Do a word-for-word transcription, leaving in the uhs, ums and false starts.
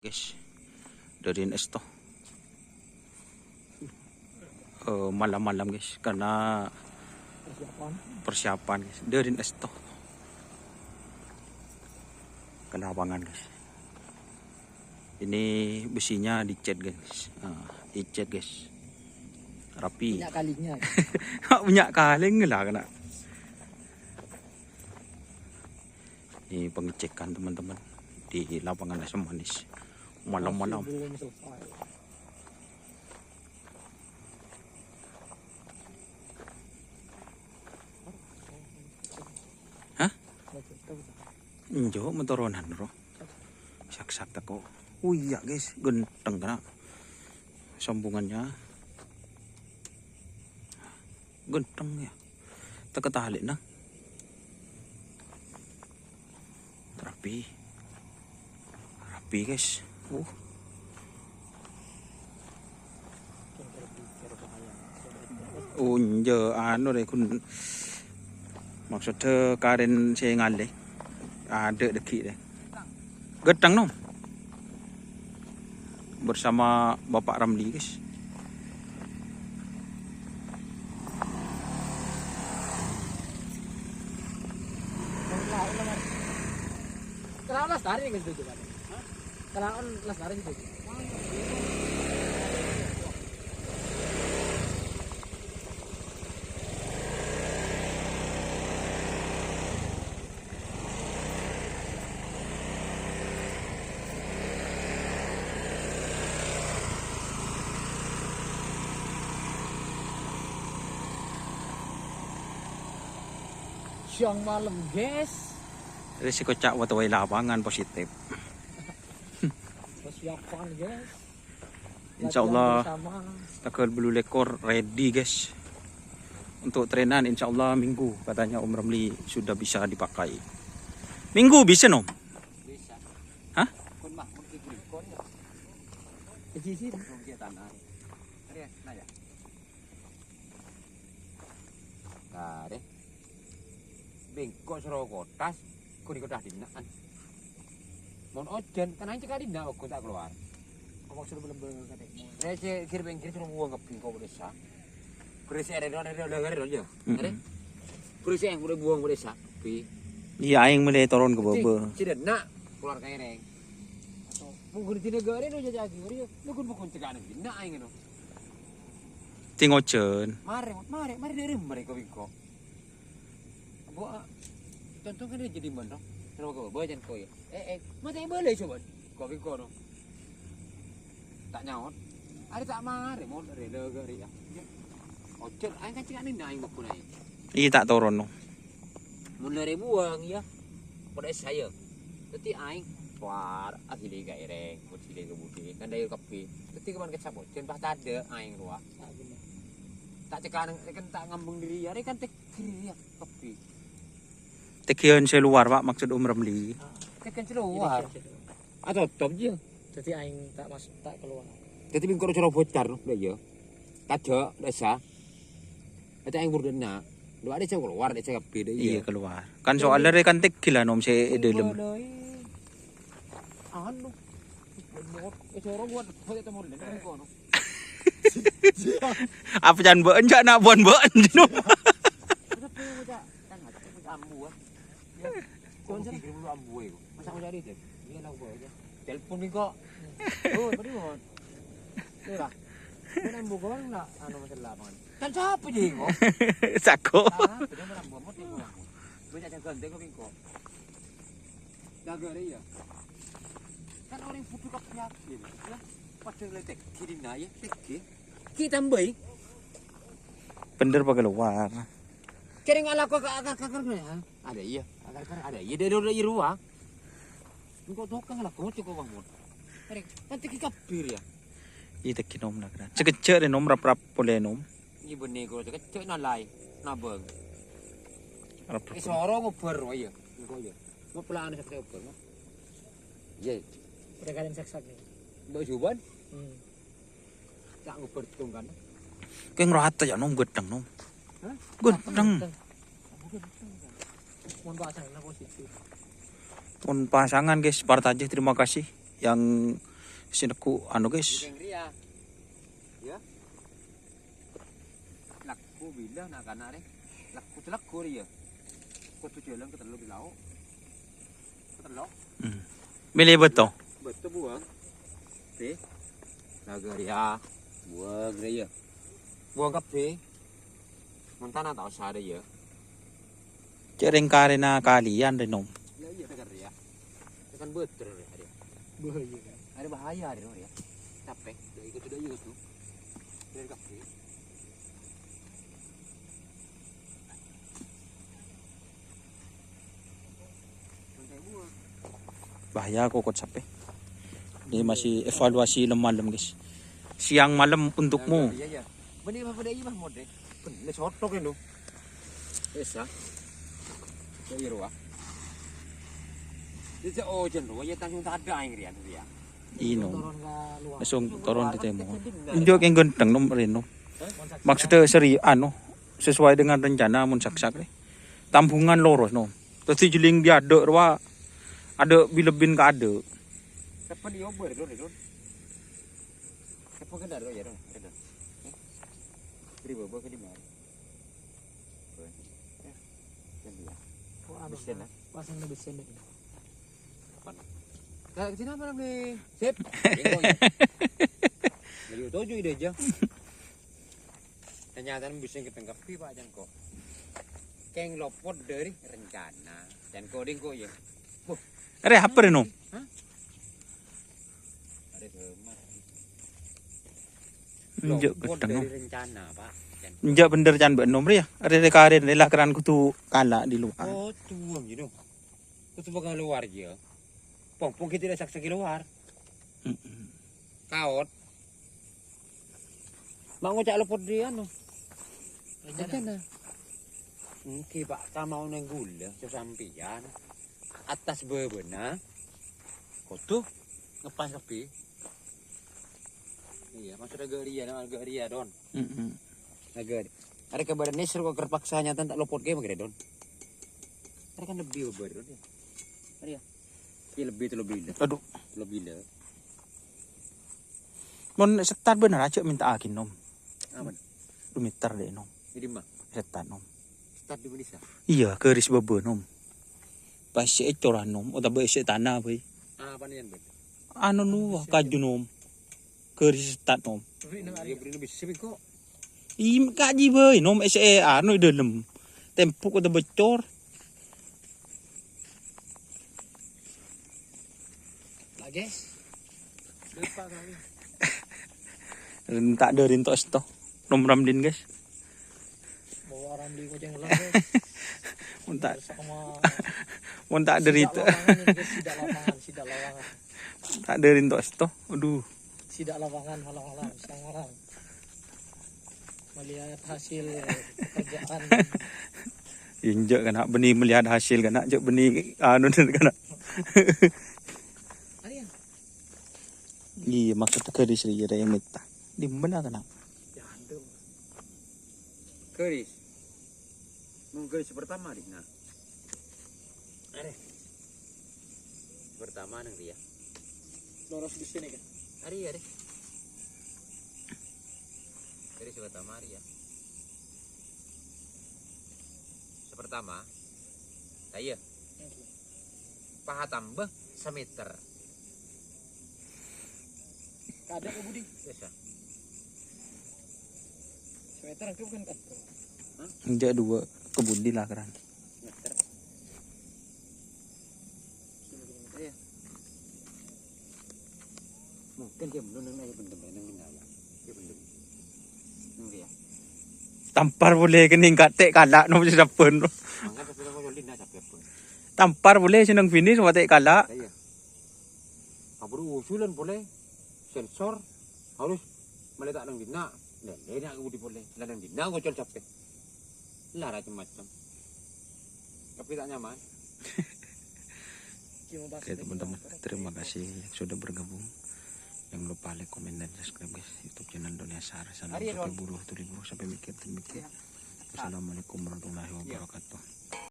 Guys, dâri èsto. Eh, malam-malam, guys, karena persiapan, guys. Dâri èsto. Ke lapangan, guys. Ini besinya dicat, guys. Ah, dicat, guys. Rapi. Punya kalinya. Punya kalèng lah kena. Ini pengecekan, teman-teman, di lapangan Asam Manis. Malam-malam. Masih belum selesai. Hah? Enjo' motoronan, bro. Sak-sak tako. Oh iya, guys, ganteng kena sambungannya. Ganteng ya. Teka tali nah. Rapi. Rapi, guys. Uh. Unja anu deh kun. Maksudnya karen sè ngalè. Ada deki deh. Ganteng, no. Bersama Bapak Ramli, guys. Kelaon lestari, guys, itu, Pak. Hah? Kelaon lestari itu. Siang malam, guys. Risiko cak wetawai lapangan positif. Persiapan, guys. Insyaallah, latihan bersama. Tanggal bâllu lèkor ready, guys. Untuk trainan, insyaallah Minggu katanya Om Ramli sudah bisa dipakai. Minggu bisa, no? Bisa. Hah? Kun mah, mungkin kun ya. Kecil sih. Mungkin tanah. Ada ya? Nah ya. Nah, deh. Bengko soro kotas, kuni kotas dina'an. Mon ojan, kan aja kali dina'an, aku tak keluar. Kok suruh belum-belum kata. Saya sih kira-kira suruh buang ke bengko desa. Kurisi ada, ada, ada, ada, ada, ya. Mm-mm. Ada? Kurisi yang udah buang desa. Pi. Iya, aing mulai turun ke bawah. Tidak nak keluar kaireng. Mungkin tidak gare no jadi lagi, hari ya. Lu kun bukan cekakan dina'an aing no. Ting ojan. Mare, mare, mare dâri mereka bengko. Bo, ah, contoh kan dia jadi mana? Terus ke bawah jangan koyo. Eh, eh, mata yang boleh coba. Kok bengko no. Tak nyaut. Ada tak mare, mau dari lega ria. Ojan, aing kan cekakan dina'an aing buku naik. Iya, tak turun, no. Mun lere buang, ya. Pada saya. Dadi aing, war, asli kaireng, asli ke budi. Kan dari kape. Dadi kemana kecap ojan, pas ada aing rowa. Tak cekakan, kan tak ngambung diri, ya, kan tek diri, ya, kape. Tekian sè luar, Pak, maksud Om Ramli. Tekan keluar. Ah, tutup aja. Jadi aing tak mas-, tak keluar. Jadi bengko cara bocor, no, ya. Kaja, desa. Dadi aing burdena. Lu ada sing keluar, ada sing kape, deh, iya, iya, keluar. Kan soalnya re kan tegel, Nom, sè è dalem. Anu. Eh, corong buat, buat temur, deh, kono. Apa can bâ'en, cak, nak buan bâ'en, Nom? Kan ada, kan ambu, ah. Ya. Kok kirim lu ambu, eh, kok? Masa aku cari, deh? Iya, nak gua aja. Telepon nih, kok. Oh, tadi, Mon. Ora. Kan ambu gua nak anu masalah apa, kan? Kan siapa, Ji, kok? Sako. Ah, bener, ambu, ambu, ambu. Gua cak jaga, deh, kok, Bingko. Jaga, deh, ya. Kan orang butuh keprihatin, ya. Padahal letek, gini, nah, ya, tek, gini. Ki tambahi. Bener, pakai luar. Kering ala kok akar-akar, ya. Ada iya, akar-akar ada iya, dari roda iruwa. Engko' tokang lah, kocok kok, Mahmud. Kering, nanti ki kabir ya. Iya, teki, Nom, nak, kan. Sekejap deh, Nom, rap-rap boleh, Nom. Iya, bener, kok sekejap nalai, nabang. Rap-rap. Eh, soro ngobar, oh iya. Engko' iya. Mau pelan sekejap ngobar, Mas. Iya. Udah kalian sak-sak nih. Mbak Juban? Hmm. Cak ngobar dong kan. Kayak ngerata ya, Nom, gedeng, Nom. Hah? Gedeng. Mon pasangan, positif. Mon pasangan, guys, Partajih, terima kasih yang Sè negghu' anu, guys. Kèng rèya. Yâ. Lagghu bilâ na'-kana' rè. Lagghu, lagghu rèya. Kodhu jhâlân katello' bi' lao'. Katello'. Hmm. Mèlè bâto. Bâto buwâng. Rè. Lagghu rèya. Buwâng rèya. Buwâng kabbhi. Mon tana ta' osa rèya. Cè' rèng karèna kaliyan rè, Nom. Lah iyâ, tekan rèya. Tekan bâter rè, arè. Bahaya, kan? Arè bahaya, arè, Nom, ya. Capek. Udah ikut, udah ikut, tuh. Dari kafe. Bahaya kokot sape. Ini masih evaluasi lem-malem, guys. Siang malam untukmu. Iya, iya. Bener, Bah, bener, iya, Bah, mode. Bener, sotok itu. Bisa. Ya, iya, Wak. Bisa ojen, Wak. Ya, tanggung tak ada yang rian, ya. Ino. Langsung turun di timur. Injo keng genteng, Nom, reno. Maksudnya seri, anu, sesuai dengan rencana, mun saksak, eh. Tambungan lurus, Nom. Terus dijeling di adek, rowa. Adek bilebin ke adek. Kapan dioper, Don, Don? Kapan kena, Don, ya, Don? Don. Beri bawa ke di mana? Don. Ya. Don, ya. Oh, anu, Besen, ah. Pasang di besen, deh. Kapan? Kayak sini apa, Don, nih? Sip. Ayo, tuju ide aja. Ternyata bisa ketengkep, Pak, jangko. Keng lopot dari rencana. Jangko dingko, ya. Wah. Are, apa, Reno? Hah? Are, Bema. Enjak gedeng, dari rencana, Pak. Enjak bener can Mbak Nom, ya. Are, are karen, rela keran kudu kala di luar. Oh, tuang gitu. Kudu bakal luar, ya. Pong-pong kita saksa keluar. Mm-mm. Kaot. Mak ngoca' lopot di anu. Rencana. Rencana. Enggi, Pak, ka mau neng gula, sesampiyan. Atas bebena. Kodu ngepas lebih. Iya, maksudnya gak ria, nama gak ria, Don. Mm-mm. Agak. Ada kabar neser kok terpaksa nyata tak lopot kayak begini, Don. Ada kan lebih, Don, ya. Ada ya? Iya, lebih itu lebih. Aduh. Lebih. Mon setar bener aja minta akin, Nom. Aman. Lu mitar deh, Nom. Jadi mah. Setar, Nom. Setar di Indonesia. Iya, keris bebe, Nom. Pas si ecoran, Nom. Otak be si tanah, boy. Apa nih yang beda? Anu nu, kaju, Nom. Keris setar, Nom. Iya, beri lebih sih kok. Im, kaji, boy, Nom, ese, anu, di dalam. Tempuk atau becor. Lah, guys. Lupa kami. Tak ada rinto esto. Nom Ramdin, guys. Bawa Ramli koceng lah, guys. Mun tak, sama mun tak ada sidak rinto. Lapangan ini, guys, sidak lapangan, sidak lapangan. Tak ada rinto esto. Aduh. Sidak lapangan, halang-halang, siang-halang. Melihat hasil pekerjaan. Injek kana beni melihat hasil kana, jek beni anu kana. Ada ya? Iya, maksud keris ri, ri, mita. Di mana kana? Jantung. Keris. Mun keris pertama di, nah. Are. Pertama nang dia. Lurus di sini, kan? Ari, ari. Keris pertama ari ya. Pertama. Ayo. Paha tambah semeter. Kada ke budi? Biasa. Semeter itu kan kan. Hah? Enggak dua ke budi lah, keran. Semeter. Iya. Mungkin dia belum nang ayo bendem, nang nang ayo. Dia bendem. Nang dia. Tampar boleh kening katek kalak no si saben. Mangga tapi kamu nyolin dah tapi apa? Tampar boleh seneng finish watek kalak. Iya. Kabur usulan boleh. Sensor harus meletak nang dina. Lele nak budi boleh. Lah nang dina ngocol capek. Lah macam-macam. Tapi tak nyaman. Oke, teman-teman, terima kasih yang sudah bergabung. Jangan lupa like, komen, dan subscribe, guys, YouTube channel Dunia Sar. Salam sampai buru, tuli buru, sampai mikir, mikir. Assalamualaikum warahmatullahi wabarakatuh.